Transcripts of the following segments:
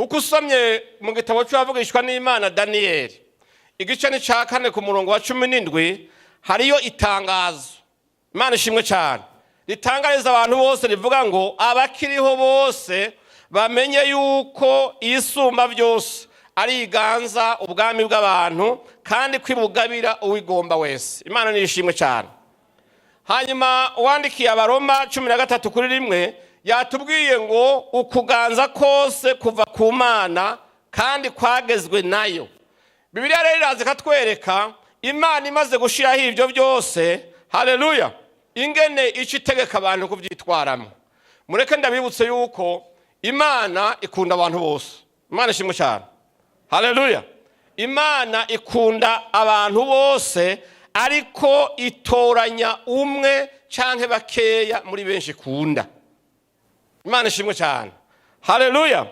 Kuko usomye mu gitabo cy'uwavugishwa n'Imana Daniyeli, igice ni cya 4 ku murongo wa 17, hariyo itangazo, Imana ishimwe cyane, ritangariza abantu bose, rivuga ngo abakiriho bose bamenye yuko Isumba byose ari iganza ubwami bw'abantu, kandi kwibugabira uwigomba wese. Imana ni ishimwe cyane. Hanyuma uwandikiye Abaroma 13 kuri 1 yatubwiye ngo ukuganza kose kuva ku Mana kandi kwagezwe nayo. Bibiliya rero iraza ikatwereka Imana imaze gushyiraho ibyo byose, haleluya, ingene icyo itegeka abantu kubyitwaramo. Mureke ndabibutse yuko Imana ikunda abantu bose. Imana ishimwe cyane, haleluya. Imana ikunda abantu bose, ariko itoranya umwe canke bakeya muri benshi ikunda. Imana ishimwe cyane, haleluya.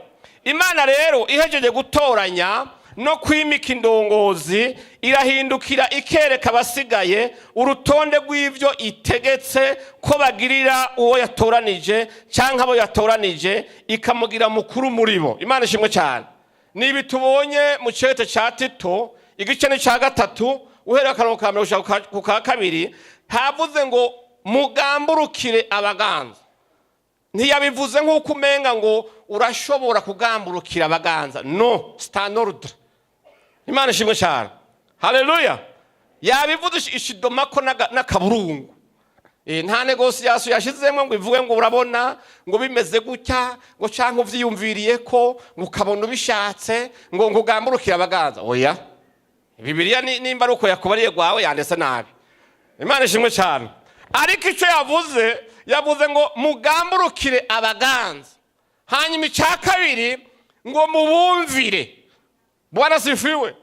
Imana rero ihejeje gutoranya no kwimika indongozi, irahindukira ikereka abasigaye urutonde rw'ibyo itegetse ko bagirira uwo yatoranije cyangwa abo yatoranije, ikamugira mukuru muri bo. Imana ishimwe cyane. Ni ibi tubonye mu cete cya Tito, igice ni cya 3, uhereye akarongo ka 1 gushika ku ka 2. Havuze ngo mugamburukire abaganza. Ntiyabivuze nk'uko umenga ngo urashobora kugamburukira abaganza. No, c'est un ordre. Imana ishimwe cyane, haleluya. Yabivuze ishidomako n'akaburungu. Nta négociation yashizemo ngo ivuge ngo urabona ngo bimeze gutya, ngo canke uvyiyumviriye ko ngo ukabona ubishatse ngo ugamburukire abaganza. Oya, Bibiliya nimba ari uko yakubariye gwawe, yanditse nabi. Imana ishimwe cyane. Ariko icyo yavuze, yavuze ngo mugamburukire abaganza. Hanyuma icya kabiri ngo mubumvire. Bwana sifiwe,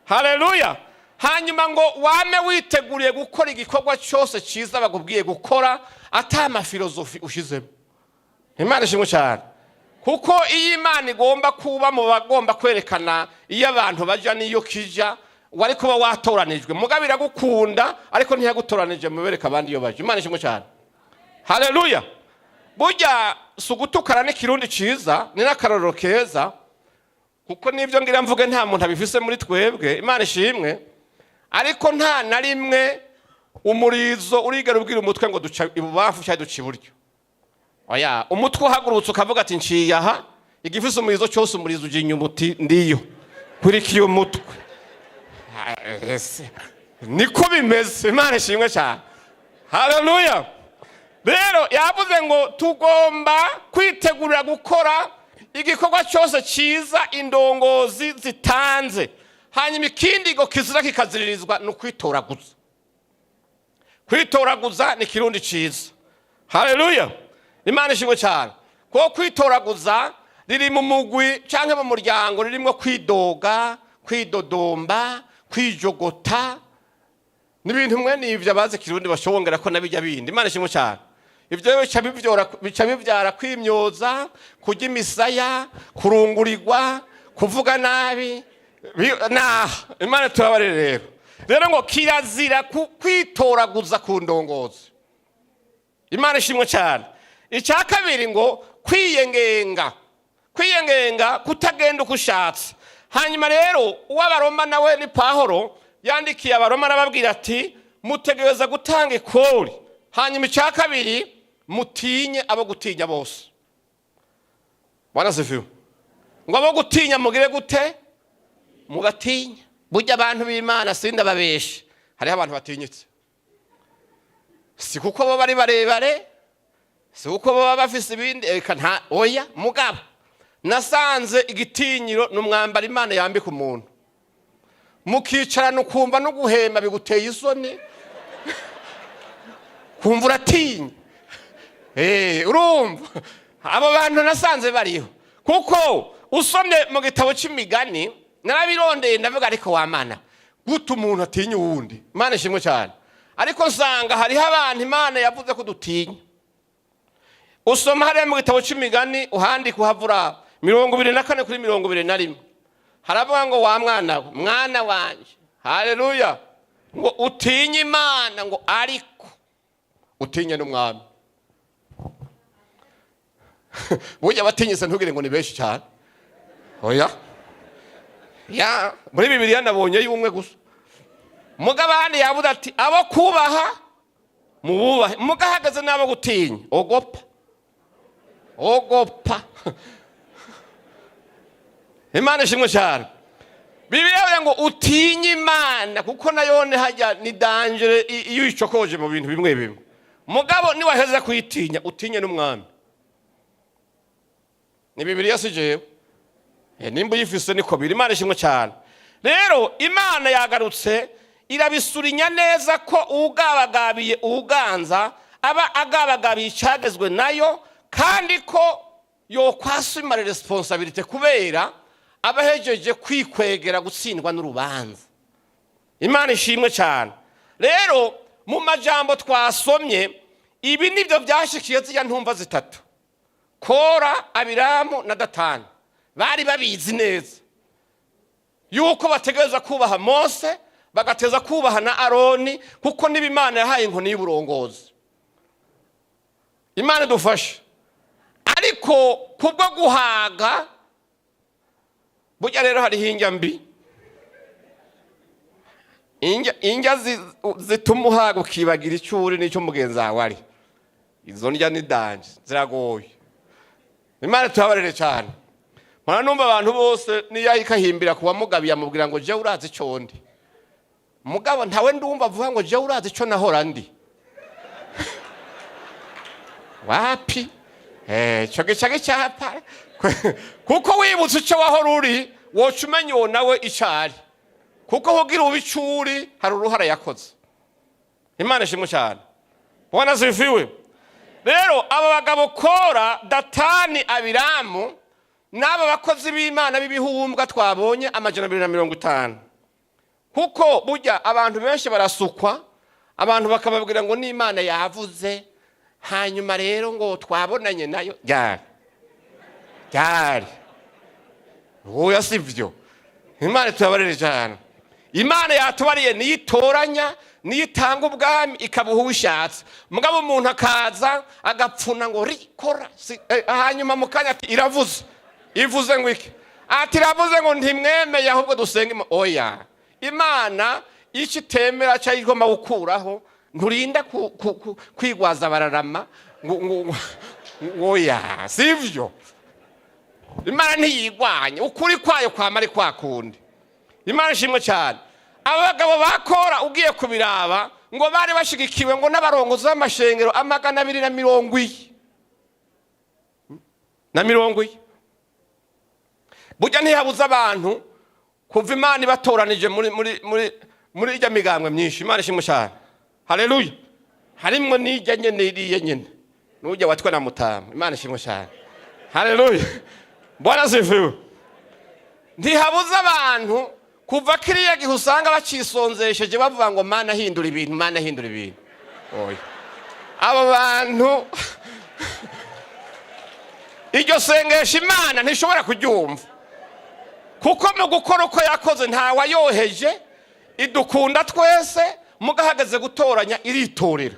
haleluya. Hanyuma ngo wame witeguriye gukora igikorwa cyose cyiza bakubwiye gukora, ata ma philosophie ushizemo. Imana ishimwe cyane, kuko iyo Imana igomba kuba mu bagomba kwerekana iyo abantu bajya n'iyo kija, wari kuba watoranijwe. Mugabo iragukunda, ariko ntiyagutoranije mu bereka abandi iyo baje. Imana ishimwe cyane, haleluya. Burya si ugutukana, n'ikirundi ciza, ni n'akarorero keza, kuko n'ibyo ngira mvuge nta muntu abifise muri twebwe. Imana ishimwe. Ariko nta na rimwe umurizo urigera ubwira umutwe ngo duca ibubamfu cyangwa duca iburyo. Oya, umutwe uhagurutse ukavuga ati nciye aha, igifise umurizo cyose, umurizo ujya inyuma uti ndiyo kurikiye umutwe. Ese, niko bimeze. Imana ishimwe cyane, haleluya. Rero yavuze ngo tugomba kwitegurira gukora igikorwa cyose cyiza indongozi zitanze. Hanyuma ikindi ngo kizira kikaziririzwa ni ukwitoraguza. Kwitoraguza ni ikirundi cyiza, haleluya. Imana ishimwe cyane, kuko kwitoraguza riri mu mugwi cyangwa mu muryango ririmo kwidoga, kwidodomba, kwijogota n'ibintu mwe n'ibyo. Abazi ikirundi bashobongera ko nabijya bindi. Imana ishimwe cyane. Ibyo bica bibyara kwimyoza, kurya imisaya, kurungurirwa, kuvuga nabi. Naha Imana tubabarire. Rero ngo kirazira kwitoraguza ku ndongozi. Imana ishimwe cyane. Icya kabiri ngo kwiyengenga, kwiyengenga, kutagenda uko ushatse. Hanyuma rero uw'Abaroma nawe ni Pahoro yandikiye Abaroma, arababwira ati mutegereza gutanga ikori. Hanyuma icya kabiri, mutinye abo gutinya bose. Bwana sifiwe. Ngo abo gutinya mugire gute? Mubatinya. Burya abantu b'Imana, sindababeshe, hariho abantu batinyitse. Si kuko bo bari barebare, si kuko baba bafise ibindi, eka nta, oya. Mugabo nasanze igitinyiro ni umwambaro Imana yambika umuntu, mukicarana ukumva no guhema biguteye isoni, kumva uratinya. Urumva abo bantu nasanze bariho, kuko usomye mu gitabo cy'Imigani, narabirondeye, ndavuga ariko wamana gute umuntu atinya uwundi? Imana ishimwe cyane. Ariko nsanga hariho abantu Imana yavuze ko dutinya. Usoma hariya mu gitabo cy'Imigani, uhandika uhavura 24 kuri 21, haravuga ngo wa mwana we, mwana wanje, haleluya, ngo utinye Imana, ngo ariko utinye n'umwami. Burya abatinyitse ntugire ngo ni benshi cyane. Oya ya, muri Bibiliya nabonye y'umwe gusa. Mugabo ahandi yavuze ati: "Abo kubaha mububahe." Mugahagaze n'abo gutinya, ogopa, ogopa. Imana ishimwe cyane. Bibiliya ivuga ngo utinye Imana, kuko nayone hajya ni danger iyo uyicokoje mu bintu bimwe bimwe. Mugabo niwaheza kuyitinya, utinye n'umwami. Ni Bibiliya, si jewe. Nimba uyifise niko biri. Imana ishimwe cyane. Rero Imana yagarutse irabisurinya neza ko uwugabagabiye uwuganza aba agabagabiye icyagezwe nayo, kandi ko yokwasumara responsabilité, kubera aba ahejeje kwikwegera gutsindwa n'urubanza. Imana ishimwe cyane. Rero mu majambo twasomye, ibi nibyo byashikiye ziriya ntumva zitatu, Kora, Abiramu na Datani. Bari babizi neza yuko bategereza kubaha Mose, bagateza kubaha na Aroni, kuko niba Imana yahaye inkoni y'uburongozi. Imana idufashe. Ariko kubwo guhaga, burya rero hariho indya mbi, indya zituma uhaga ukibagira icyo uri n'icyo mugenzi wawe ari. Izo ndya ni danger, ziragoye. Imana tuhabarire cyane. Mpora numva abantu bose niyo ikahimbira ku wamugabiye, amubwira ngo: "Jewe urazi icyo ndi." Mugabo ntawe ndumva avuga ngo: "Jewe urazi icyo nahora ndi." Wapi, ico gica gicapa, kuko wibutse icyo wahora uri, woca umenya uwo nawe icyo ari, kuko kugira ube icyo uri hari uruhara yakoze. Imana ishimwe cyane. Bwana asifiwe. Rero aba bagabo, Kora, Datani, Abiramu, n'aba bakozi b'Imana b'ibihumbwa twabonye 250, kuko burya abantu benshi barasukwa, abantu bakababwira ngo n'Imana yavuze, hanyuma rero ngo twabonanye nayo ryari ryari. Oya, si byo. Imana tubabarire cyane. Imana yatubariye, niyo itoranya, niyo itanga ubwami, ikabuha uwishatse. Mugabo umuntu akaza agapfuna ngo rikora hanyuma mu kanya ati: "Iravuze." Ivuze ngo iki? Ati: "Iravuze ngo ntimwemeye, ahubwo dusenge." Oya, Imana icyo itemera cyangwa igomba gukuraho, nturinda kwigwaza bararama ngo oya, sivyo. Imana ntiyigwanye, ukuri kwayo kwama ari kwa kundi. Imana ishimwe cyane. Aba bagabo bakora, ugiye kubiraba, ngo bari bashigikiwe ngo n'abarongozi b'amashengero 240. Burya ntihabuze abantu kuva Imana ibatoranije muri ijya migambwe myinshi. Imana ishimwe cyane, haleluya. Harimwo n'ijya nyene, iriya nyene n'ujya watwe na mutama. Imana ishimwe cyane, haleluya. Bwana asifiwe. Ntihabuze abantu kuva kiriya gihe usanga bacisonzesheje, bavuga ngo: "Mana, hindura ibintu, Mana, hindura ibintu." Oya, abo bantu iryo sengesho Imana ntishobora kuryumva, kuko mu gukora uko yakoze ntawayoheje. Idukunda twese, mugahagaze gutoranya iritorera.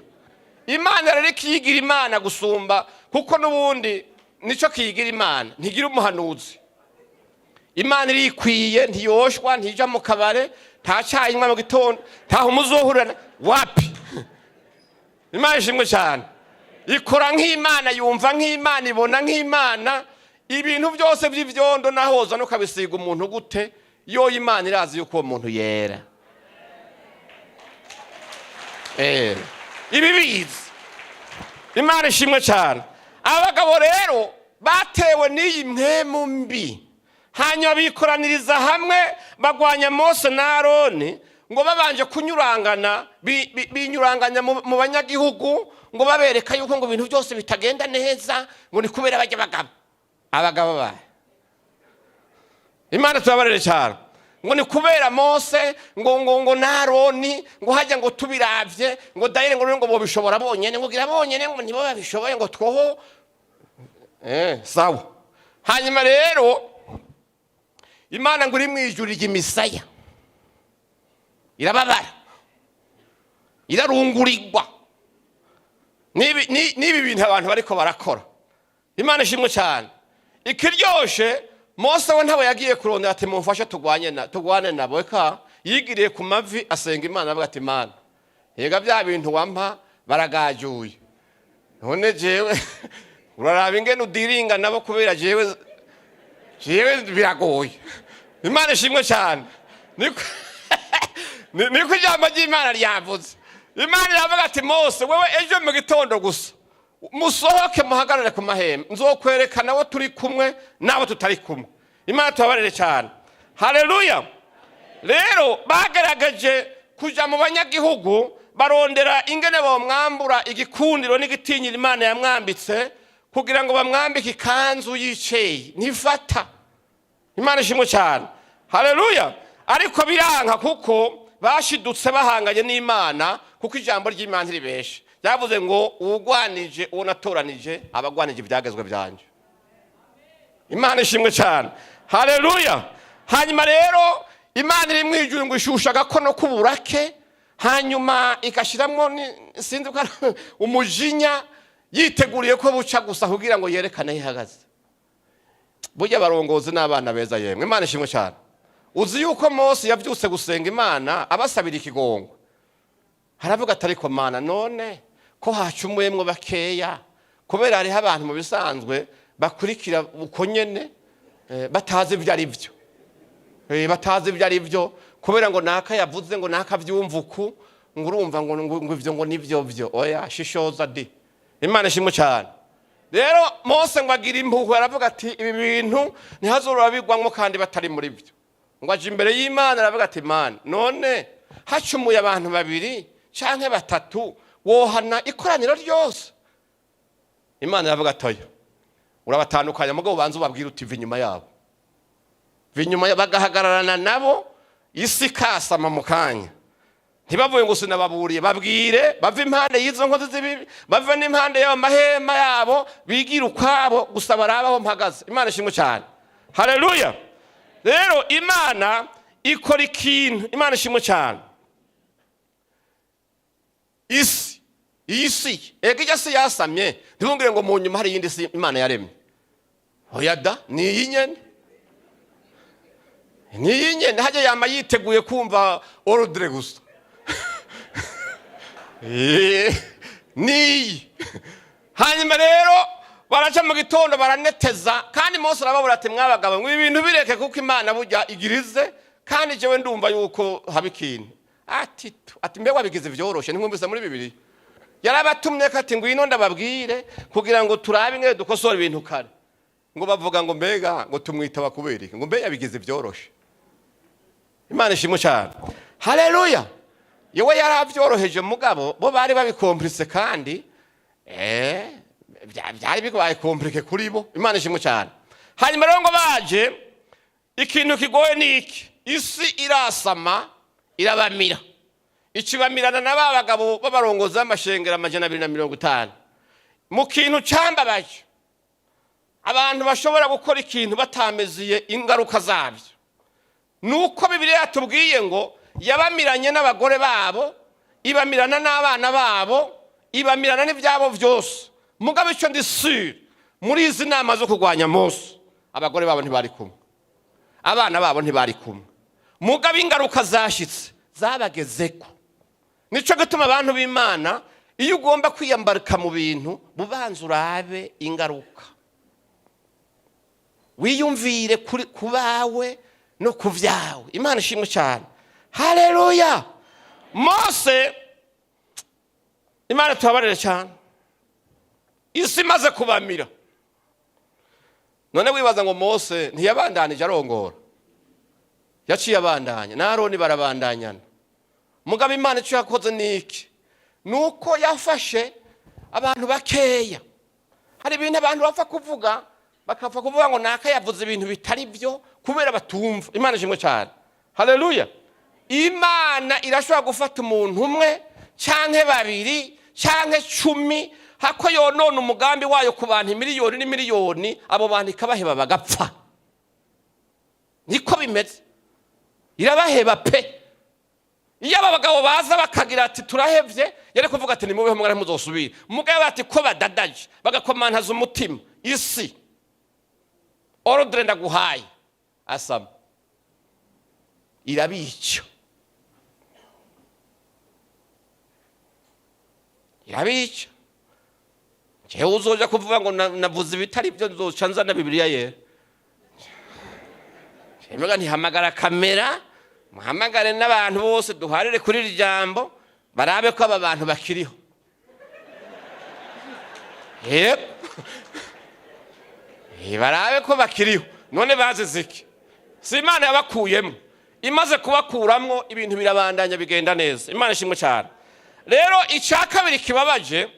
Imana rero ikiyigira Imana gusumba, kuko n'ubundi nicyo kiyigira Imana, ntigira umuhanuzi. Imana irikwiye, ntiyoshwa, ntijya mu kabare, nta cyayi inywa mu gitondo, ntaho umuzohurira. Wapi. Imana ishimwe cyane. Ikora nk'Imana, yumva nk'Imana, ibona nk'Imana. Ibintu byose by'ibyondo nahoza ntukabisiga umuntu gute, yo Imana irazi yuko uwo muntu yera. Ibi bizi. Imana ishimwe cyane. Abagabo rero batewe n'iyi mpemu mbi, hanyuma bikoraniriza hamwe, bagwanya Mose na Aroni, ngo babanje kunyurangana, binyuranganya mu banyagihugu, ngo babereka yuko ngo ibintu byose bitagenda neza, ngo ni kubera bajya bagabo, abagabo bayo. Imana tubabarire cyane. Ngo ni kubera Mose ngo na Aroni, ngo hajya ngo tubiravye, ngo dayire ngo bobishobora bonyene, ngo gira bonyene, ngo nibo babishoboye, ngo twoho. Sawa. Hanyuma rero Imana ngo iri mu ijuru irya imisaya, irababara, irarungurirwa n'ibi bintu abantu bariko barakora. Imana ishimwe cyane. Ikiryoshe Mose we ntawe yagiye kurondera ati: "Mumfashe tugwanye na tugwane nabo." Eka, yigiriye ku mavi, asenga Imana, avuga ati: "Imana, yega bya bintu wampa baragajuye, none jewe uraraba ingene udiringa nabo, kubera jewe biragoye." Imana ishimwe cyane. Niko ijambo ry'Imana ryavuze. Imana iravuga ati: "Mose, wewe ejo mu gitondo gusa musohoke, muhagarare ku mahembe, nzokwerekana abo turi kumwe n'abo tutari kumwe." Imana tubabarire cyane. Haleluya. Rero bagerageje kuja mu banyagihugu, barondera ingene bomwambura igikundiro n'igitinyiro Imana yamwambitse, kugira ngo bamwambike ikanzu y'iceye ntifata. Imana ishimwe cyane. Haleluya. Ariko biranka, kuko bashidutse bahanganye n'Imana, kuko ijambo ry'Imana ntiribeshe. Ryavuze ngo: "Uwugwanije uwo natoranije aba agwanije ibyagezwe byanjye." Imana ishimwe cyane. Haleluya. Hanyuma rero Imana iri mu ijuru ngo ishusha agakono k'uburake, hanyuma igashyiramo sinzi ko ari umujinya, yiteguriye ko buca gusa kugira ngo yerekane aho ihagaze. Burya abarongozi n'abana beza yemwe. Imana ishimwe cyane. Uzi yuko Mose yabyutse gusenga Imana, abasabira ikigongo, haravuga ati: "Ariko Mana, none ko hacumuyemwo bakeya?" Kubera hariho abantu mu bisanzwe bakurikira uko nyene, batazi ibyo ari byo. Batazi ibyo ari byo, kubera ngo naka yavuze ngo naka byumva uku, ngo urumva ngo ivyo ngo nivyo vyo. Oya, shishoza di. Imana ishimwe cyane. Rero Mose ngo agira impuhwe, aravuga ati: "Ibi bintu ntihazorora bigwamwo kandi batari muri byo." Ngo aje imbere y'Imana, aravuga ati: "Imana, none hacumuye abantu babiri canke batatu, wohana ikoraniro ryose?" Imana iravuga ati: "Oya, urabatandukanya, mugabo ubanza ubabwira uti: 'Va inyuma yabo, va inyuma yabo.'" Bagahagararana nabo, isi ikasama mu kanya. Ntibavuye ngo sinababuriye. Babwire bave impande y'izo nkozi z'ibibi, bave n'impande y'ayo mahema yabo, bigire ukwabo gusa, barabe aho mpagaze. Imana ishimwe cyane. Haleluya. Rero Imana ikora ikintu. Imana ishimwe cyane. Isi, iyi si, ega ijya si yasamye. Ntibungire ngo mu nyuma hari iyindi si Imana yaremye. Oya da, ni iyi nyene, ni iyi nyene. Hajya yama yiteguye kumva ordre gusa. Niyi. Hanyuma rero baraca mu gitondo, baraneteza, kandi Mose arababura ati: "Mwabagabo ngo ibi bintu bireke, kuko Imana burya igirize, kandi jewe ndumva yuko haba ikintu." Ati tu ati: "Mbe wabigize vyoroshe?" Ntimwumvise muri Bibiliya yarabatumye ko ati: "Ngwino ndababwire kugira ngo turabe ingene dukosora ibintu kare." Ngo bavuga ngo: "Mbega ngo tumwitaba kubera iki?" Ngo: "Mbe yabigize vyoroshe?" Imana ishimwe cyane. Haleluya. Yewe, yarabyoroheje, mugabo bo bari babikomplise, kandi byari bibaye compliqué kuri bo. Imana ishimwe cyane. Hanyuma rero ngo baje, ikintu kigoye ni iki? Isi irasama, irabamira, ikibamirana na ba bagabo b'abarongozi b'amashengero 250. Mu kintu cyambabaje, abantu bashobora gukora ikintu batameziye ingaruka zabyo, nuko Bibiliya yatubwiye ngo yabamiranye n'abagore babo, ibamirana n'abana babo, ibamirana n'ibyabo byose. Mugabo icyo ndi sûre, muri izi nama zo kurwanya Mose, abagore babo ntibari kumwe, abana babo ntibari kumwe, mugabo ingaruka zashyitse zabagezeko. Nicyo gituma abantu b'Imana, iyo ugomba kwiyambarika mu bintu, bubanza urabe ingaruka, wiyumvire ku bawe no ku byawe. Imana ishimwe cyane. Haleluya. Mose, Imana tubabarire cyane. Isi imaze kubamira, none wibaza ngo Mose ntiyabandanije arongora? Yaciye abandanya na Aroni, barabandanyana. Mugabo Imana icyo yakoze ni iki? Ni uko yafashe abantu bakeya. Hari ibintu abantu bapfa kuvuga, bakapfa kuvuga ngo naka yavuze ibintu bitari byo, kubera batumva. Imana ishimwe cyane. Haleluya. Imana irashobora gufata umuntu umwe canke babiri canke 10, hako yonona umugambi wayo ku bantu miliyoni n'imiliyoni, abo bantu ikabaheba bagapfa. Niko bimeze, irabaheba pe. Iyo aba bagabo baza bakagira ati: "Turahevye," yari kuvuga ati: "Nimubeho mwana, muzosubire." Mugabo ati ko badadaje, bagakomantaza umutima isi. Ordre ndaguhaye, asama irabica, irabica. Jewe uzoja kuvuga ngo navuze ibitari byo, nzoca nzana Bibiliya yera. Mbega ntihamagara kamera, muhamagare n'abantu bose, duharire kuri iri jambo, barabe ko aba bantu bakiriho. Yego. Barabe ko bakiriho. None bazize iki? Si Imana yabakuyemo? Imaze kubakuramwo, ibintu birabandanya bigenda neza. Imana ishimwe cyane. Rero icya kabiri kibabaje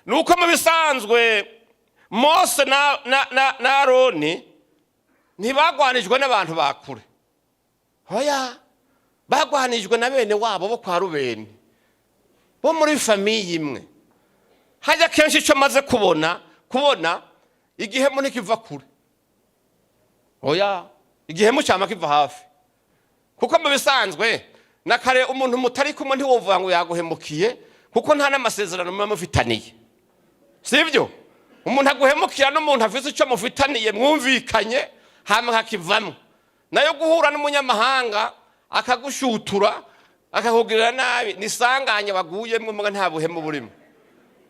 ni uko mu bisanzwe Mose na Aroni ntibagwanijwe n'abantu ba kure. Oya, bagwanijwe na bene wabo bo kwa Rubeni, bo muri famille imwe. Hajya kenshi icyo maze kubona, igihemu ntikiva kure. Oya, igihemu cyama kiva hafi, kuko mu bisanzwe na kare umuntu mutari kumwe ntiwovuga ngo yaguhemukiye, kuko nta n'amasezerano muba mufitaniye, sibyo? Umuntu aguhemukira n'umuntu afite icyo mufitaniye, mwumvikanye, hama hakivamo. Nayo guhura n'umunyamahanga akagushutura, akakugirira nabi, nisanganya waguyemwo, muga nta buhemu burimo.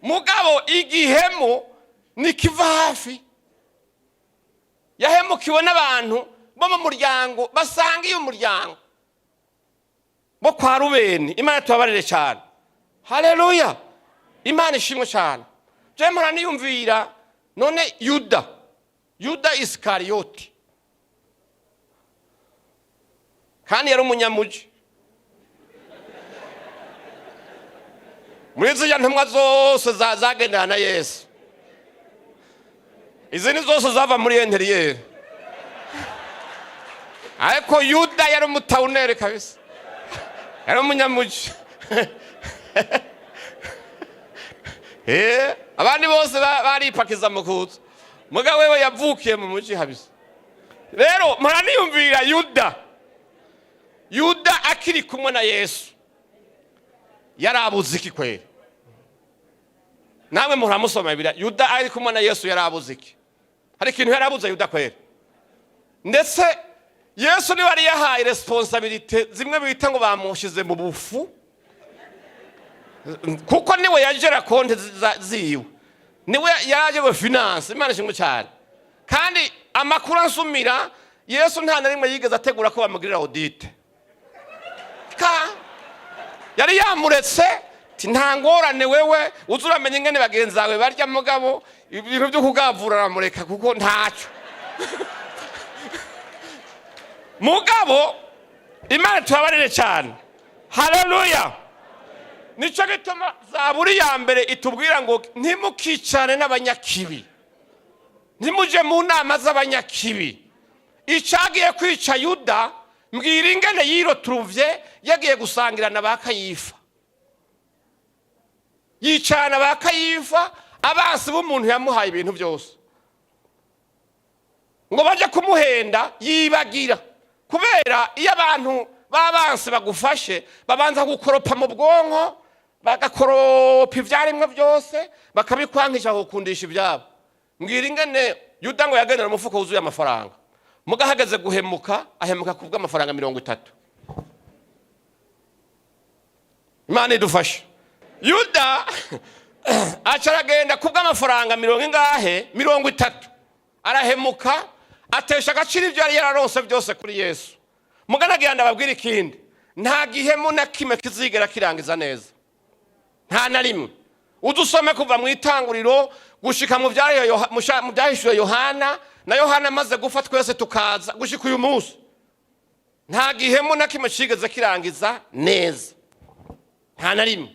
Mugabo igihemu nikiva hafi. Yahemukiwe n'abantu bo mu muryango basangiye umuryango, bo kwa Rubeni. Imana tubabarire cyane. Haleluya, Imana ishimwe cyane. Je mpora niyumvira, none Yuda Isikariyoti, kandi yari umunyamuji muri ziriya ntumwa zose zagendana na Yesu, izindi zose zava muri intérieur, ariko Yuda yari umutawunere kabisa, yari umunyamuji. Abandi bose baripakiza mu kuza, mugabo wewe yavukiye mu muji habisa. Rero mpora niyumvira Yuda akiri kumwe na Yesu yarabuze iki kweri? Namwe muramusoma Bibiliya. Yuda ari kumwe na Yesu yarabuze iki? Hari ikintu yarabuze Yuda kweri? Ndetse Yesu niwe yari yahaye responsabilité zimwe bita ngo bamushize mu bufu, kuko niwe yagera konti ziwe, niwe yarajewe finance. Imana ishimwe cyane. Kandi amakuru ansumira, Yesu nta na rimwe yigeze ategura ko bamugirira audit. Ka yari yamuretse ati nta ngorane, wewe uza uramenya ingene bagenzi bawe barya, mugabo ibintu byo kugavura aramureka kuko ntacyo. Mugabo Imana tubabarire cyane. Haleluya. Nicyo gituma Zaburi ya mbere itubwira ngo ntimukicane n'abanyakibi, ntimuje mu nama z'abanyakibi. Icagiye kwica Yuda, mbwira ingene yiroturuvye yagiye gusangira na ba Kayifa, yicana ba Kayifa, abansi b'umuntu yamuhaye ibintu byose, ngo baje kumuhenda yibagira. Kubera iyo abantu b'abansi bagufashe, babanza gukoropa mu bwonko, bagakoropa ibyarimwe byose, bakabikwankisha, gukundisha ibyabo. Mbwira ingene Yuda ngo yagendera umufuko wuzuye amafaranga, mugahagaze guhemuka, ahemuka ku bw'amafaranga 30. Imana idufashe. Yuda aca aragenda ku bw'amafaranga mirongo ingahe? 30. Arahemuka, atesha agaciro ibyo yari yararonse byose kuri Yesu. Muganagira ndababwira ikindi: nta gihemu na kimwe kizigera kirangiza neza, nta na rimwe. Udusome kuva mu itanguriro gushika mu byahishuwe Yohana, na Yohana amaze gufa twese tukaza gushika uyu munsi, nta gihemu na kimwe kigeze kirangiza neza, nta na rimwe.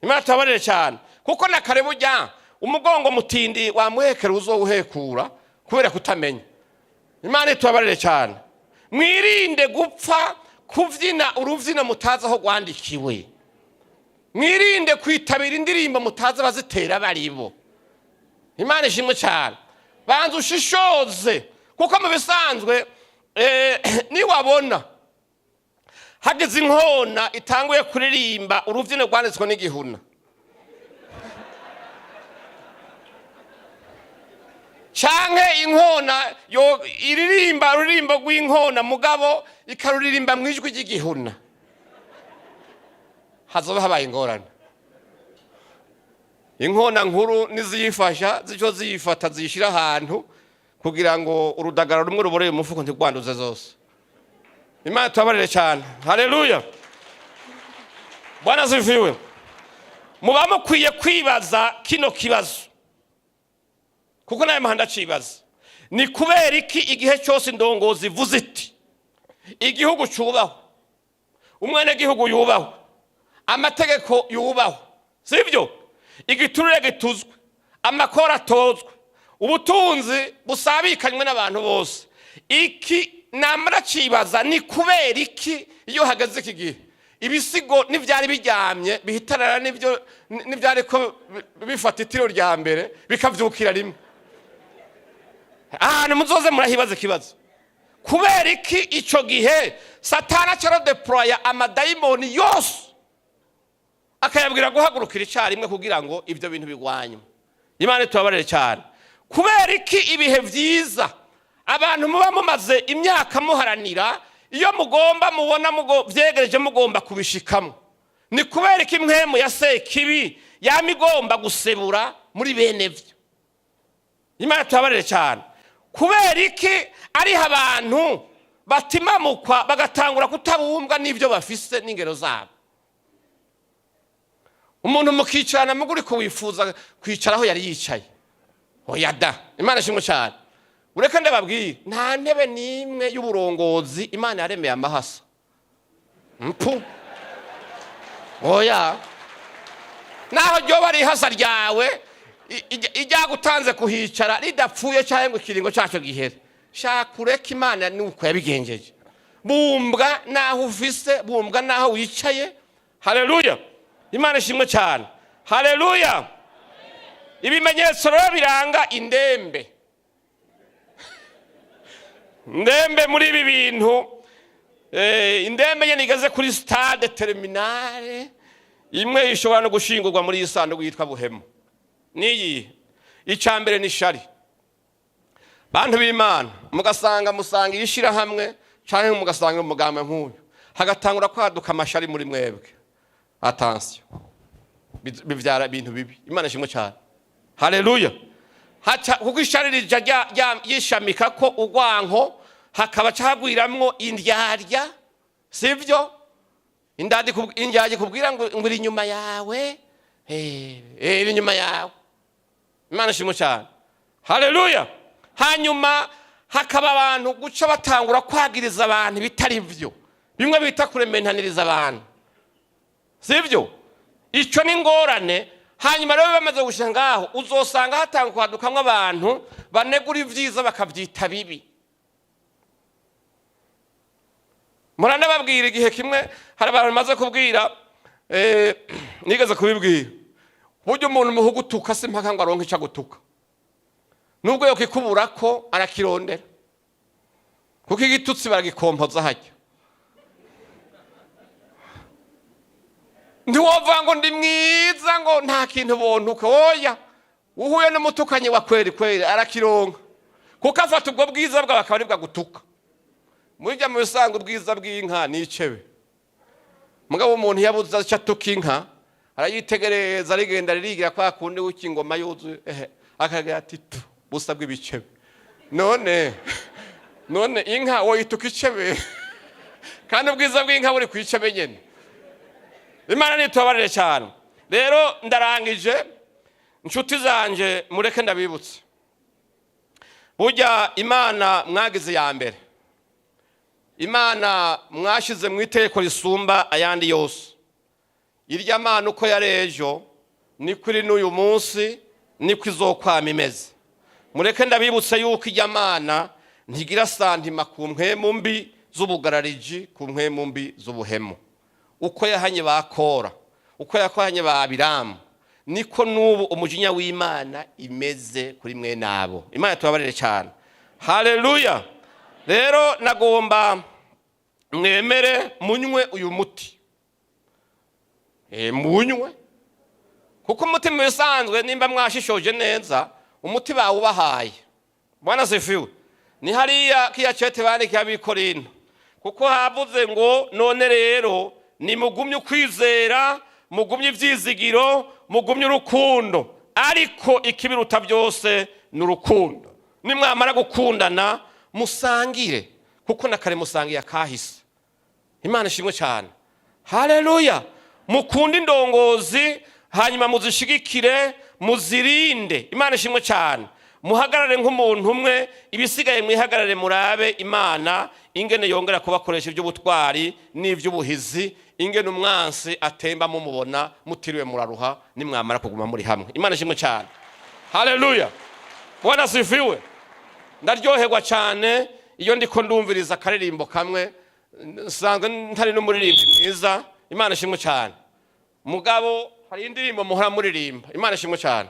Imana tubabarire cyane, kuko na kare burya umugongo mutindi wamuhekera uzowuhekura kubera kutamenya. Imana itubabarire cyane. Mwirinde gupfa kubyina urubyino mutazi aho rwandikiwe, mwirinde kwitabira indirimbo mutazi abazitera baribo. Imana ishimwe cyane. Banza ushishoze, kuko mu bisanzwe niwabona hagize inkona itanguye kuririmba urubyino rwanditswe n'igihuna, Canke inkona yo iririmba ururirimbo rw'inkona, mugabo ikaruririmba mu ijwi ry'igihuna, hazoba habaye ingorane. Inkona nkuru niziyifasha zico ziyifata, ziyishyira ahantu kugira ngo urudagara rumwe ruboreye umufuko ntirwanduze zose. Imana tubabarire cyane. Haleluya, Bwana zifiwe. Muba mukwiye kwibaza kino kibazo, kuko nawe muhanda acibaza: ni kubera iki igihe cyose indongozi ivuze iti igihugu cyubahwe, umwenegihugu yubahwe, amategeko yubahwe, sibyo, igiturire gituzwe, amakoro atozwe, ubutunzi busabikanywe n'abantu bose? Iki namara cibaza: ni kubera iki iyo hageze iki gihe ibisigo n'ibyari biryamye bihitanana n'ibyo n'ibyari ko bifata itiro rya mbere bikavyukira rimwe? Ahantu muzoze murahibaza ikibazo: kubera iki ico gihe Satani aca deploya amadayimoni yose, akayabwira guhagurukira icyarimwe kugira ngo ibyo bintu bigwanywe? Imana itubabarire cyane. Kubera iki ibihe byiza abantu muba mumaze imyaka muharanira, iyo mugomba mubona byegereje, mugomba kubishikamo, ni kubera iki impwemu ya sekibi yama igomba gusebura muri bene byo? Imana tubabarire cyane. Kubera iki ariho abantu batimamukwa, bagatangura kutabumbwa n'ibyo bafise n'ingero zabo? Umuntu mukicarana, mugo uriko wifuza kwicara aho yari yicaye. Oya da, Imana ishimwe cyane. Ureke ndababwire, nta ntebe n'imwe y'uburongozi Imana yaremeye amahasa mpu. Oya, naho ryoba ari ihasa ryawe ijyagutanze kuhicara ridapfuye cyangwa ngo ikiringo cyacu gihere, shaka ureke. Imana ni uko yabigenjeje. Bumbwa n'aho ufise, bumbwa n'aho wicaye. Haleluya, Imana ishimwe cyane. Haleluya. Ibimenyetso rero biranga indembe, indembe muri ibi bintu, indembe nyine igeze kuri stade terminale, imwe ishobora no gushingurwa muri iyi sanduku yitwa buhemu, niyi: icya mbere ni shari. Bantu b'Imana, mugasanga musanga iyi shyirahamwe cyangwa mugasanga umugamba nk'uyu, hagatangura kwaduka amashari muri mwebwe, attention, bibyara ibintu bibi. Imana ishimwe cyane. Haleluya. Haca kuko ishari rija yishamika ko urwanko, hakaba cagwiramwo indyarya, sivyo? Indadi indyarya ikubwira ngo iri inyuma yawe, iri inyuma yawe. Imana ishimwe cyane. Haleluya. Hanyuma hakaba abantu guca batangura kwagiriza abantu ibitari byo, bimwe bita kurementaniriza abantu, sibyo? Icyo ni ingorane. Hanyuma rero bamaze gushyira ngaho, uzosanga hatangwa kwadukamwo abantu banegura ibyiza bakabyita bibi. Muranababwira, igihe kimwe hari abantu bamaze kubwira, nigeze kubibwira, burya umuntu muha gutuka si mpaka ngo aronke icyo agutuka. Nubwo yokikubura ko arakirondera, kuko igitutsi baragikompoza hajya. Ntiwovuga ngo ndi mwiza, ngo nta kintu bontuka. Oya, uhuye n'umutukanyi wa kweri kweri arakironka, kuko afata ubwo bwiza bwawe akaba aribwo agutuka. Mujya mu bisanzwe ubwiza bw'inka ni icebe, mugabo umuntu yabuze icyo atuka inka, arayitegereza, arigenda ririgira kwa kundi w'iki ingoma yuzuye, ehe, akagira ati tu busa bw'ibicebe. None inka woyituka icebe, kandi ubwiza bw'inka buri ku icebe nyene? Imana nitubabarire cyane. Rero ndarangije, inshuti zanje, mureke ndabibutse: burya Imana mwagize ya mbere, Imana mwashize mu itegeko risumba ayandi yose, irya mana uko yari ejo niko iri n'uyu munsi, niko izokwama imeze. Mureke ndabibutse yuko irya mana ntigira sentiment ku mpwemu mbi z'ubugarariji, ku mpwemu mbi z'ubuhemu. Uko yahanye ba Kora, uko yakoranye ba Abiramu, niko n'ubu umujinya w'Imana imeze kuri mwe nabo. Imana tubabarire cyane. Haleluya. Rero nagomba mwemere munywe uyu muti, munywe, kuko umuti mu bisanzwe, nimba mwashishoje neza, umuti bawubahaye. Bwana asifiwe. Ni hariya kiya cete bandikiye ab'Ikorinto, kuko havuze ngo: "None rero nimugumye ukwizera, mugumye ivyizigiro, mugumye urukundo, ariko ikibiruta byose ni urukundo. Nimwamara gukundana musangire, kuko na kare musangiye akahise." Imana ishimwe cyane, haleluya. Mukunde indongozi, hanyuma muzishigikire, muzirinde. Imana ishimwe cyane. Muhagarare nk'umuntu umwe, ibisigaye mwihagarare, murabe Imana ingene yongera kubakoresha iby'ubutwari n'iby'ubuhizi, ingene umwansi atemba mumubona mutiriwe muraruha, nimwamara kuguma muri hamwe. Imana ishimwe cyane, haleluya. Bwana asifiwe. Ndaryoherwa cyane iyo ndiko ndumviriza akaririmbo kamwe. Nsanzwe ntari n'umuririmbyi mwiza, Imana ishimwe cyane, mugabo hari indirimbo muhora muririmba. Imana ishimwe cyane.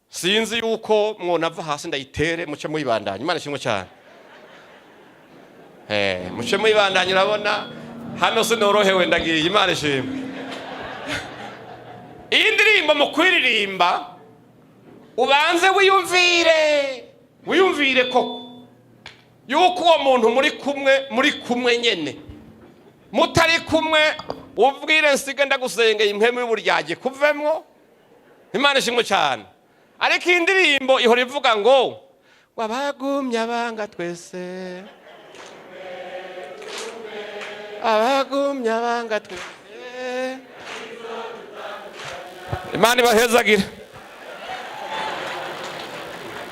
Sinzi yuko mwonava hasi ndayitere muce muyibandanya. Imana ishimwe cyane. Muce muyibandanya. Urabona hano sinorohewe, ndagiye. Imana ishimwe. Iyi ndirimbo mu kuririmba ubanze wiyumvire, wiyumvire koko yuko uwo muntu muri kumwe, muri kumwe nyene. Mutari kumwe, ubwire nsige ndagusengeye impwemu y'uburyarya kuvemwo. Imana ishimwe cyane. Ariko iyi ndirimbo ihora ivuga ngo: "Wabagumye abanga twese, abagumye abanga twese." Imana ibahezagire.